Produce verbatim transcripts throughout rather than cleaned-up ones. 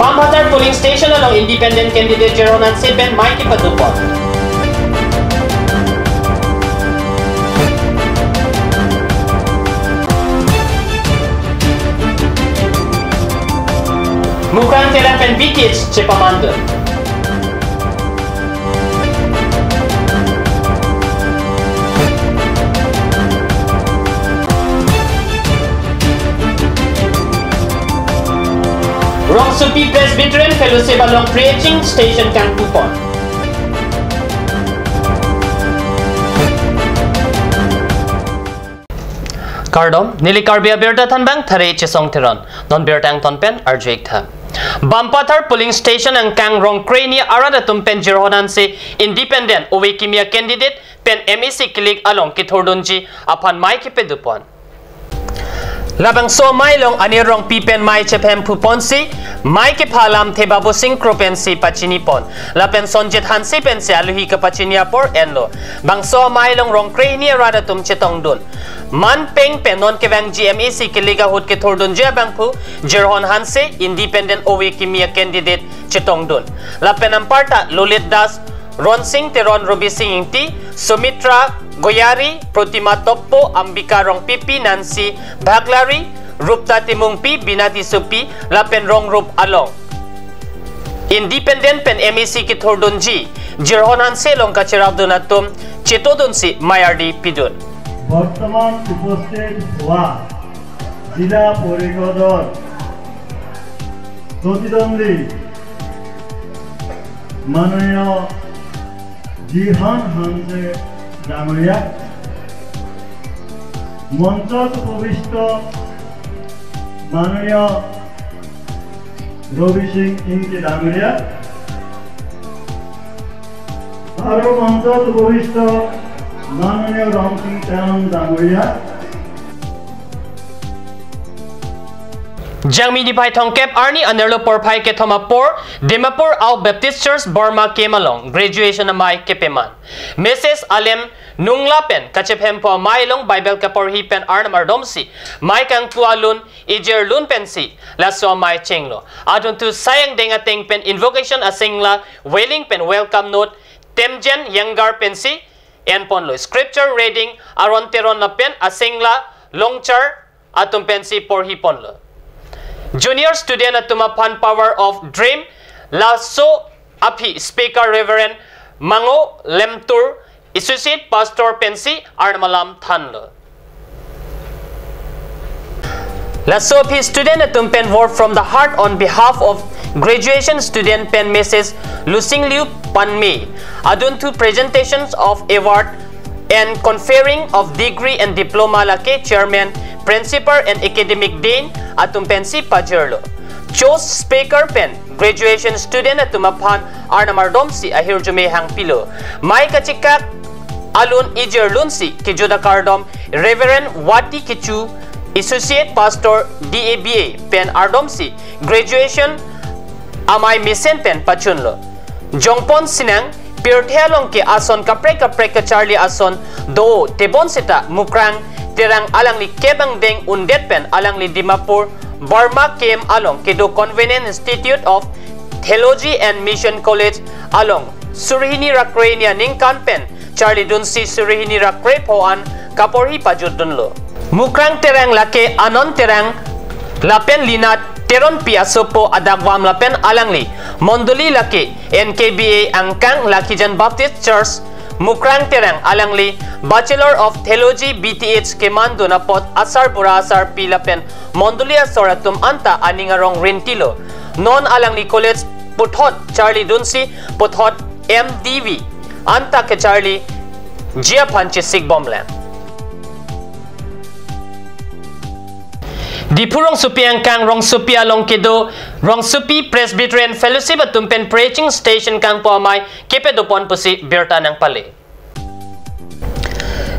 Bampathar polling station along independent candidate Jirhon Hanse pen mei kepadopon. Mukrang Terang pen B T H chepamandun. Rongsopi Presbyterian Fellowship along preaching station kangpupon. Kardom, neli Karbi Abirta thanbang Thare Chesong Teron. Non birta angton pen arju-ik tha. Bampathar polling station angkang rong kre-hini arat atum pen Jirhon Hanse independent ove kimi a-candidate pen M A C kilik along kethurdunji aphan mei kepadopon. Labangso amei along Anir Rongpi pen mei chephem phuponsi mei kepha alamthe Babusing Kro pensi pachinipon. Lapen Sonjit Hanse pensi aluhi kapachini apor enlo. Bangso amei along rong kre-hini arat atum chetongdun. Man peng pen non kevangji M A C kilik ahut kethurdunji abangphu Jirhon Hanse independent ove kimi a-candidate chetongdun. Lapen anparta Lolit Das, Ronsing Teron, Robising Ingti, Sumitra Goyari, Protima Toppo, Ambika Rongpipi, Nancy Bhaglari, Rupta Timungpi, Bina Tissopi, lapen Rongrup along independent pen M A C kethurdunji Jirhon Hanse along kacherapdun atum chetongdunsi mei ardi pidun. বৰ্তমান উপস্থিত হোৱা জিলা পৰিষদৰ প্ৰতিদ্বন্দ্বী মাননীয় জিৰহন হানছে ডাঙৰীয়া, মঞ্চত উপবিষ্ট মাননীয় ৰবি সিং ইংতি ডাঙৰীয়া আৰু মঞ্চত উপবিষ্ট মাননীয় ৰংসিং তেৰণ ডাঙৰীয়া। Jangmi niphai thomkep arni anerlo porphai kethom apor Dimapur Ao Baptist Church Burma Camp along graduation amei kepaman. Mrs Alem Nungla pen kachephemphu amei along Bible kaporhi pen Arnam ardomsi mei kangpu alun ijirlun pensi laso amei chenglo. Adunthu sai angdeng ateng pen invocation asengla wailing pen welcome note Temjen Yangar pensi enponlo. Scripture reading Aron Teron lapen asengla Longchar atum pensi porhiponlo. Junior student atum aphan Power of Dream laso aphi speaker Reverend Mango Lemtur, Associate Pastor pensi Arnam alam thanlo. Laso aphi student atum pen Word from the Heart on behalf of graduation student pen Mrs Lusing Liu Panme. Adunthu presentations of award and conferring of degree and diploma lake chairman, principal and academic dean atum pensi pajirlo. Chosen speaker pen graduation student atum aphan Arnam ardomsi ahirjume hangpilo. Mei kachikak alun ijirlunsi kejut akardom Reverend Wati Kichu, Associate Pastor D A B A pen ardomsi graduation amei mesen pen pachunlo. Jongpon sinang, pirthe along ke ason kaprek kaprek kacharli ason do, tebon seta Mukrang Terang alangli kep angdeng undet pen alangli Dimapur Burma Camp along kedo Covenant Institute of Theology and Mission College along suri hini ra kre-hini aningkan pen charlidunsi suri hini ra krepho an kaporhi pajutdunlo. Mukrang Terang lake Anon Terang lapen Lina Teronpi asopo adakvam lapen alangli mondoli lake N K B A angkang Lakhijan Baptist Church Mukrang Terang alangli Bachelor of Theology B T H kemandun apot asarbura asarpi lapen mondoli asor atum anta aning arong rintilo. Non alangli college puthot charlidunsi puthot M D V anta kecharliji aphan chesikbomlang. Diphu rongsopi angkang rongsopi along kedo Rongsopi Presbyterian Fellowship atum pen preaching station kangpu amei kepadopon pusi birta nangpale.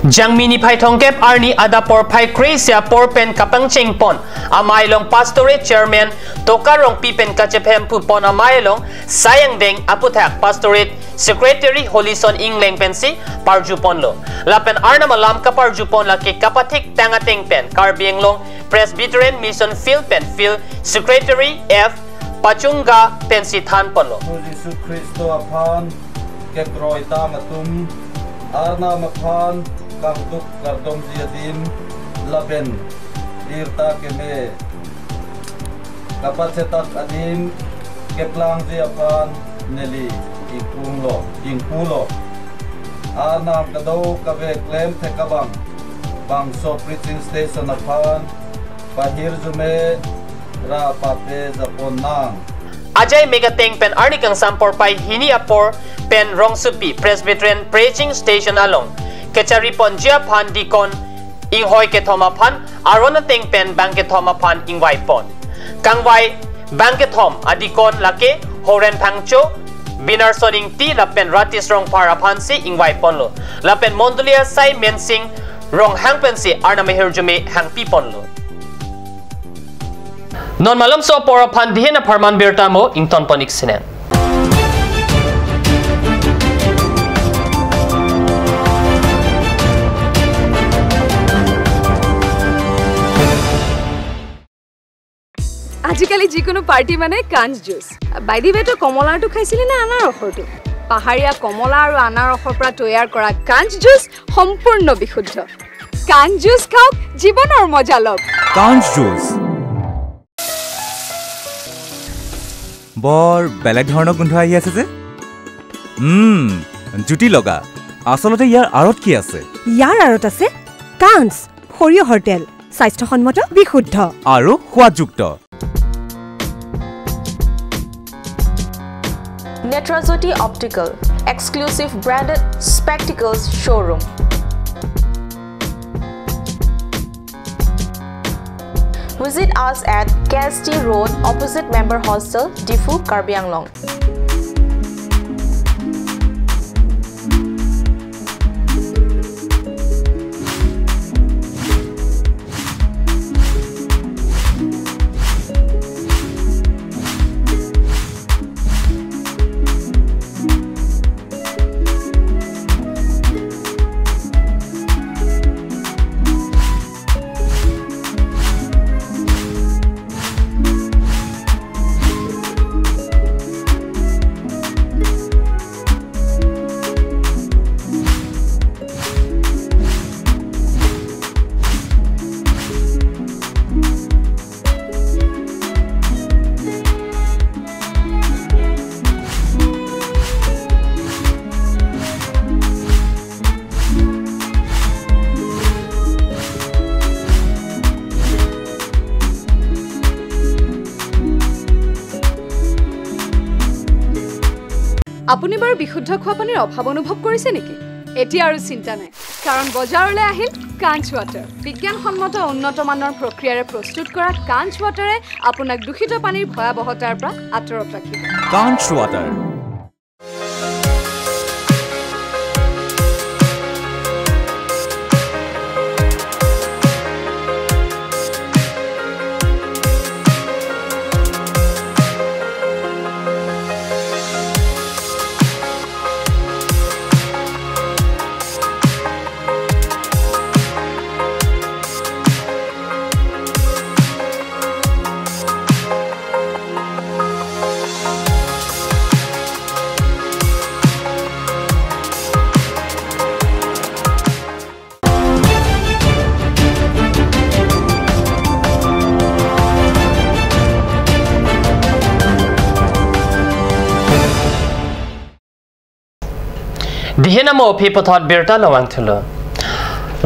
Jangmi niphai thomkep arni adap porphai kre-isi apor pen kapangchengpon amei along Pastorate Chairman Toka Rongpi pen kachephemphupon amei along sai angdeng aputhak Pastorate Secretary Holison Engleng pensi parjuponlo. Lapen Arnam alam kaparjupon lake kapathik tang ateng pen Karbi Anglong Presbyterian Mission Field pen Field Secretary F pachunga pensi thanponlo. Jisu Khristo aphan kekroi tang atum, Arnam aphan kangduk kardomji adim lapen birta keme kapachetak adim keplangji aphan neli ingpunglo, ingpulo. Arnam kadokave klemthek abang bangso preaching station aphan pahirjume ra pape japon nang. Ajai mek ateng pen arni kangsam porphai hini apor pen Rongsopi Presbyterian Preaching Station along kechariponji aphan dikon inghoi kethom aphan aron ateng pen bang kethom aphan ingvaipon. Kangvai bang kethom adikon lake Horen Phangcho, Binarson Ingti lapen Ratis Rongphar aphansi ingvaiponlo. Lapen mondoli asai Mensing Ronghang pensi Arnam ahirjume hangpiponlo. Non malomso apor aphan dihen apharman birta mo ingtonpon-ik sinang. আজিকালি যিকোনো পাৰ্টি মানে কাঞ্চ juice. By the ৱে, তই কমলাৰটো খাইছিলি নে আনাৰসৰটো? পাহাৰীয়া কমলা আৰু আনাৰসৰ পৰা তৈয়াৰ কৰা কাঞ্চ জুচ সম্পূৰ্ণ বিশুদ্ধ। কাঞ্চ জুচ খাওক, জীৱনৰ মজা লওক। কাঞ্চ জুচ। বৰ বেলেগ ধৰণৰ গোন্ধ আহি আছে যে। উম, জুতি লগা। আচলতে ইয়াৰ আঁৰত কি আছে? ইয়াৰ আঁৰত আছে কাঞ্চ সৰিয়হৰ তেল, স্বাস্থ্যসন্মত, বিশুদ্ধ আৰু সোৱাদযুক্ত। Netrajyoti Optical, exclusive branded spectacles showroom. Visit us at K S T Road, opposite Member Hostel, Diphu, Karbi Anglong. আপুনি বাৰু বিশুদ্ধ খোৱা পানীৰ অভাৱ অনুভৱ কৰিছে নেকি? এতিয়া আৰু চিন্তা নাই, কাৰণ বজাৰলৈ আহিল কাঞ্চ ৱাটাৰ। বিজ্ঞানসন্মত উন্নত মানৰ প্ৰক্ৰিয়াৰে প্ৰস্তুত কৰা কাঞ্চ ৱাটাৰে আপোনাক দূষিত পানীৰ ভয়াৱহতাৰ পৰা আঁতৰত ৰাখিব। কাঞ্চ water. Dihen amo aphi puthot birta longvangthulo.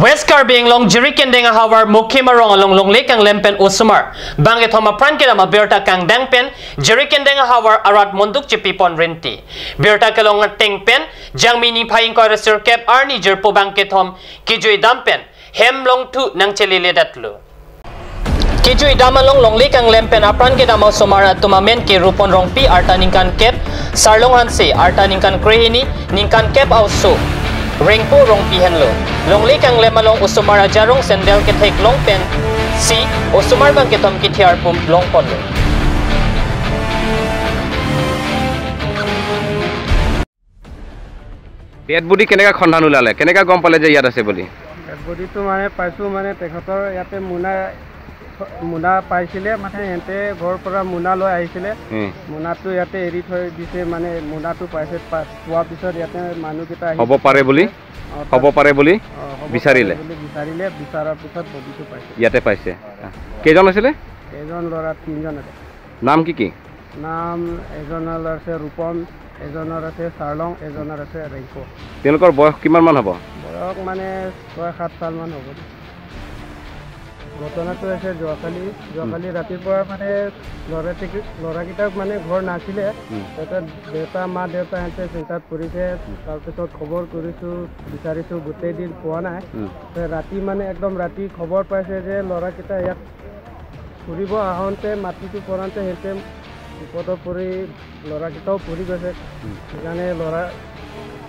West Karbi Anglong Jirikindeng ahavar Mukhim arong along longle kanglem pen osomar bang kethom apran kedam abirta kangdang pen Jirikindeng ahavar arat monduk chepipon rinti. Birta kelong ateng pen Jangmi niphai ingkoi ra sirkep arni jirpo bang kethom kejui dam pen hem longthu nangcheleledetlo. Kejui dam along longle kanglem pen apran kedam osomar atum amen ke Rupon Rongpi arta ningkan kep, Sarlong Hanse arta ningkan krehini, ningkan kep a-oso Rengpo Rongpi henlo. Longle kanglem along osomar ajarong sandal kethek long pensi osomar bang kethom kethiar pum longponlo. Dead body কেনেকা সন্ধান ওলালে, কেনেকা গম পালে যে ইয়াত আছে বুলি? ডেড বডিটো মানে পাইছোঁ, মানে তেখেতৰ ইয়াতে মোনা মোনা পাইছিলে, মানে সিহঁতে ঘৰৰ পৰা মোনা লৈ আহিছিলে। উম। মোনাটো ইয়াতে এৰি থৈ দিছে, মানে মোনাটো পাইছে, পা-, পোৱাৰ পিছত ইয়াতে মানুহকেইটা আহি হ'ব পাৰে বুলি? অ, তাত হ'ব পাৰে বুলি অ, হ'ব বিচাৰিলে? পাৰে বুলি বিচাৰিলে, বিচাৰাৰ পিছত বডিটো পাইছে। ইয়াতে পাইছে। অ। কেইজন আছিলে? এজন ল'ৰা, তিনিজন আছে। নাম কি কি? নাম এজনৰ আছে ৰূপম, এজনৰ আছে চাৰলং, এজনৰ আছে ৰেংকো। তেওঁলোকৰ বয়স কিমান মান হ'ব? বয়স মানে ছয় সাত চালমান হ'ব। ঘটনাটো হৈছে যোৱাকালি, যোৱাকালি উম। ৰাতিপুৱা মানে ল'ৰা, ল'ৰাকেইটাক মানে ঘৰ নাছিলে। উম। তাৰপিছত দেউতা, মা দেউতাহঁতে চিন্তাত পৰিছে। উম। তাৰপিছত খবৰ কৰিছোঁ, বিচাৰিছোঁ, গোটেই দিন পোৱা নাই। উম। তে ৰাতি মানে একদম ৰাতি খবৰ পাইছে যে ল'ৰাকেইটা ইয়াত ফুৰিব আহোঁতে মাটিটো পৰাতে সিহঁতে বিপদত পৰি ল'ৰাকেইটাও পৰি গৈছে। উম। সেইকাৰণে ল'ৰা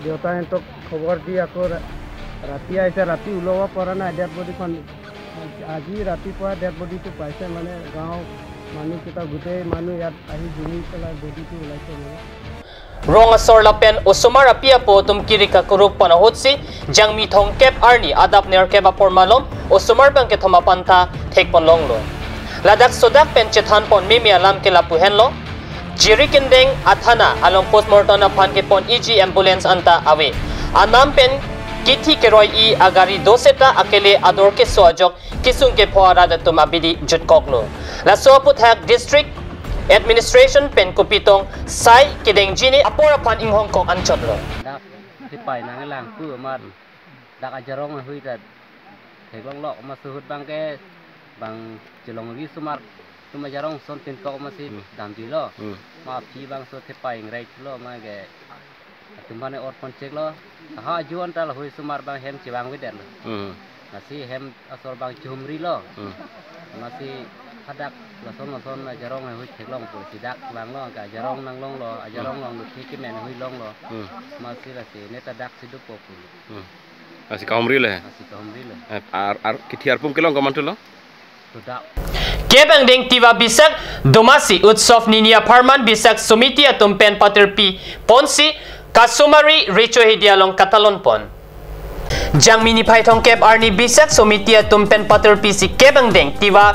দেউতাহঁতক খবৰ দি আকৌ ৰা-, ৰাতি আহিছে, ৰাতি ওলাব পৰা নাই ডেড বডিখন। আজি ৰাতিপুৱা ডেড বডিটো পাইছে, মানে গাঁও মানুহকেইটা গোটেই মানুহ ইয়াত আহি জুমি পেলাই বডিটো ওলাইছে মানে। Rong asor lapen osomar api apo atum kiri kakuruk pon ahutsi Jangmi thomkep arni adap nerkep apor malom osomar bang kethom aphan ta thek pon longlo. Ladak sodak pen chethan pon meme alam ke lapu henlo. Jirikindeng athana along postmortem aphan kepon iji ambulance anta ave. Anam pen kithi keroi-i agari do seta akele ador keso ajok kesung kepho arat atum abidi jutkoklo. Laso aputhak district administration pen kopitong sai kedengji ne apor aphan inghongkok anchotlo. Dak thepai nanglang pu amat dak ajarong ahui ta theklonglok, ma suhut bang ke bang chelongri osomar atum ajarong ason pinkok masi Hmm. damjilo. Hmm. Ma aphi bangso thepai ingrai lo ma ke atum bane or pon cheklo. Aha ajuan tal hui osomar bang hem chevang vedetlo. Hmm. Masi hem asor bang chehumrilo. Hmm. Masi hadak lason lason ajarong hui theklong pu si dak vanglo, ka ajarong nanglonglo, ajarong Hmm. longlo thik kemen hui longlo. Hmm. Masi lasi neta dak si dopo pu. Hmm. Lasi kahumrilo he. Lasi kahumrilo. Eh, ar, ar, kithi arpum kelong komantulo? Sudah. Kep angdeng Tiwa Bisak Domasi Utsav nini apharman Bisak Somiti atum pen patirpi ponsi Kasomari Recho Hidi along katalon pon. Jangmi niphai thomkep arni Bisak Somiti atum pen patirpi si kep angdeng Tiwa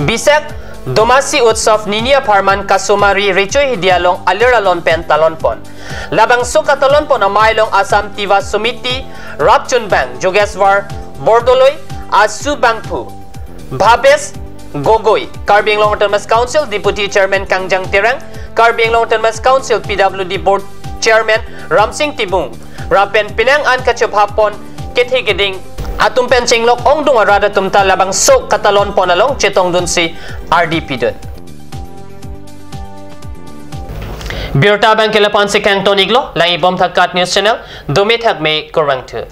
Bisak Domasi Utsav nini apharman Kasomari Recho Hidi along alir alon pen talon pon. Labangso katalon pon amei along Assam Tiwa Somiti rapchunbang Jogeswar Bordoloi, Asu Bangphu, Bhabesh Gogoi, Karbi Anglong Autonomous Council Deputy Chairman Kangjang Terang, Karbi Anglong Autonomous Council P W D Board Chairman Ramsing Timung, lapen penang an kachopha pon kethe keding atum pen chenglok ongdung arat atum ta labangso katalon pon along chetongdunsi ardi pidun. Birta bang ke lapu-an si kangton-iklo, lang-ibom thak KAT News Channel, dome thak me kurvangthu.